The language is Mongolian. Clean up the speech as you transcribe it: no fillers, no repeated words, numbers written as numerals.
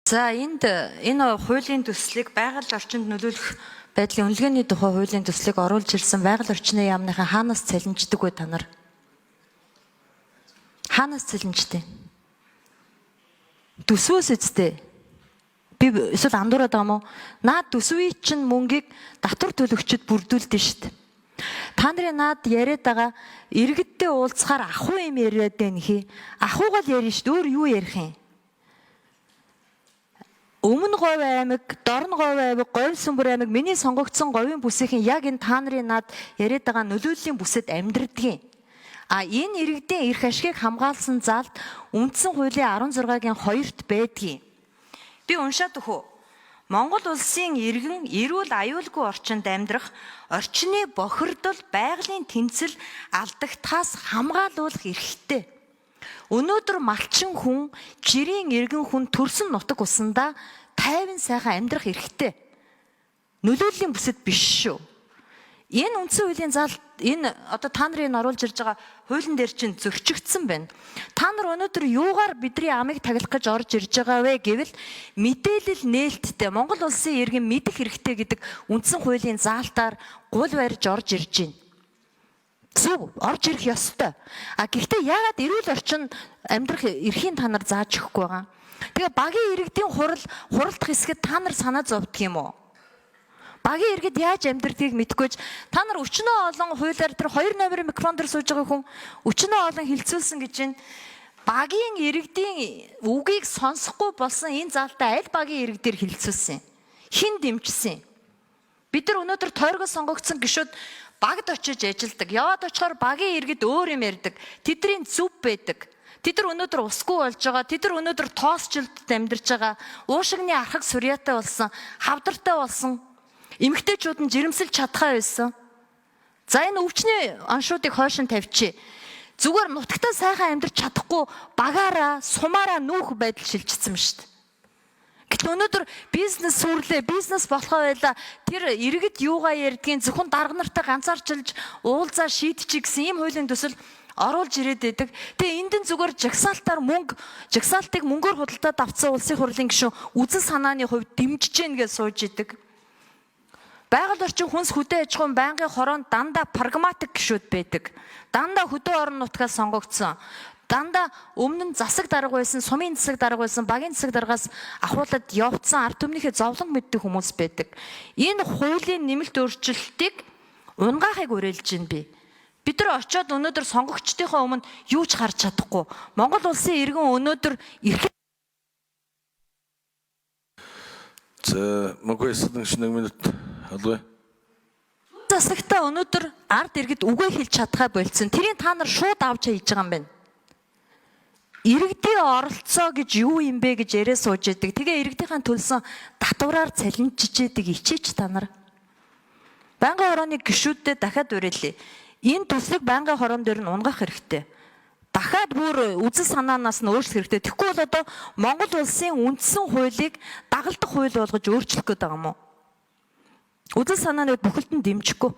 За, энд энэ хуулийн төслийг, байгаль орчинд нөлөөлөх байдлын үнэлгээний тухай хуулийн төслийг оруулж ирсэн байгаль орчны яамныхан хаанаас цалинждаг вэ та нар? Хаанаас цалинждаг? Төсвөөс үсттэй. Би эсвэл андуураад байгаа юм уу? Наад төсвийн чинь мөнгийг татвар төлөгчд бүрдүүлдэ шүү дээ. Та нарын наад яриад байгаа иргэдтэй уулзахаар ахуй юм яриад байна хий. Ахуйгаа л ярина шүү дээ. Өөр юу ярих юм? Өмнө Говь аймаг, Дорн Говь аймаг, Говь Сүмбэр аймаг миний сонгогдсон говийн бүсийнхэн яг энэ та нарын над яриад байгаа нөлөөллийн бүсэд амьдрдгийн. А энэ иргэдийн эрх ашигыг хамгаалсан заалт үндсэн хуулийн 16-гийн 2-т байдгийн. Би уншаад өгөө. Монгол улсын иргэн эрүүл аюулгүй орчинд амьдрах, орчны бохирдол, байгалийн тэнцэл алдагтахаас хамгаалуулах эрхтэй. Өнөөдөр малчин хүн, жирийн иргэн хүн төрсөн нутаг усандаа тайван сайхан амьдрах эрхтэй. Нөлөөллийн бүсэд биш шүү. Энэ үндсэн хуулийн заалт, энэ одоо та нарын оруулж ирж байгаа хуулийн дээр чинь зөрчигдсөн байна. Та нар өнөөдөр юугаар бидний амыг таглах гэж орж ирж байгаа вэ гэвэл мэдээлэл нээлттэй Монгол улсын иргэн мэдэх хэрэгтэй гэдэг үндсэн хуулийн заалтаар гул барьж орж ирж байна. Зөв, орж ирэх ёстой. А гэхдээ яагаад эрүүл орчин амьдрах эрхийн та нар зааж өгөхгүй байгаа? Тэгээ багийн иргэдийн хурал хуралдах хэсгэд та нар санаа зовдөг юм уу? Багийн иргэд яаж амьдрдгийг мэдэхгүйж та нар өчнөө олон хуулиар тэр 2 номерын микрофон дээр сууж байгаа хүн өчнөө олон хилцүүлсэн гэж байна. Багийн иргэдийн үгийг сонсохгүй болсон энэ заалтаа аль багийн иргэдээр хилцүүлсэн? Хэн дэмжсэн? Бид нар өнөөдөр тойргол сонгогдсон гишүүд багд очиж ажилдаг. Яваад очихоор багийн иргэд өөр юм ярьдаг. Тэдний зөв байдаг. Тэд нар өнөөдөр усгүй болж байгаа. Тэд нар өнөөдөр тоосчлолтод амьдарч байгаа. Уушигны архаг сурьяатай болсон, хавдартай болсон. Эмэгтэйчүүд нь жирэмсэлж чадхаа байсан. За, энэ өвчний аншуудыг хойш нь тавьчих. Зүгээр нутагтаа сайхан амьдарч чадахгүй багаараа, сумаараа нүүх байдал шилжчихсэн юм шүү дээ. Гэтэл өнөөдөр бизнес сүрлээ, бизнес болохоо байла. Тэр иргэд юугаа ярьдгийг зөвхөн дарга нартай ганцаарчилж уулзаа шийдчих гэсэн ийм хуулийн төсөл оруулж ирээд байдаг. Тэгээ энд нь зүгээр жагсаалтаар мөнгө, жагсаалтыг мөнгөөр худалдаад авсан улсын хурлын гишүүн үзэл санааны хувьд дэмжиж гин гэж сууж идэг. Байгаль орчин, хүнс хөдөө аж ахуйн байнгын хороонд дандаа прагматик гишүүд байдаг. Дандаа хөдөө орон нутгаас сонгогдсон. Дандаа өмнө нь засаг дарга байсан, сумын засаг дарга байсан, багийн засаг даргаас ахуулаад явцсан ард түмнийхээ зовлон мэддэг хүмүүс байдаг. Энэ хуулийн нэмэлт өөрчлөлтийг унгаахыг уриалж байна би. Бид нар очиод өнөөдөр сонгогчдынхоо өмнө юу ч гарч чадахгүй. Монгол улсын иргэн өнөөдөр эрх За, Мөнхөө Ясалан гишүүн 1 минут алгая. Засагтаа өнөөдөр ард иргэд үгээ хэлж чадхаа болцсон. Тэрийг та нар шууд авч хийж байгаа юм байна. Иргэдийн оролцоо гэж юу юм бэ гэж яриа сууж идэг. Тэгээ иргэдийнхээ төлсөн татвараар цалинжиж идэг ичээч та нар. Байнгын хорооны гишүүддээ дахиад уриалъя. Энэ төслийг байнгын хороон дээр нь унгах хэрэгтэй. Дахиад бүр үзэл санаанаас нь өөрчлөх хэрэгтэй. Тэгэхгүй бол одоо Монгол улсын үндсэн хуулийг дагалдах хууль болгож өөрчлөх гээд байгаа юм уу? Үзэл санааны бүхэлд нь дэмжихгүй.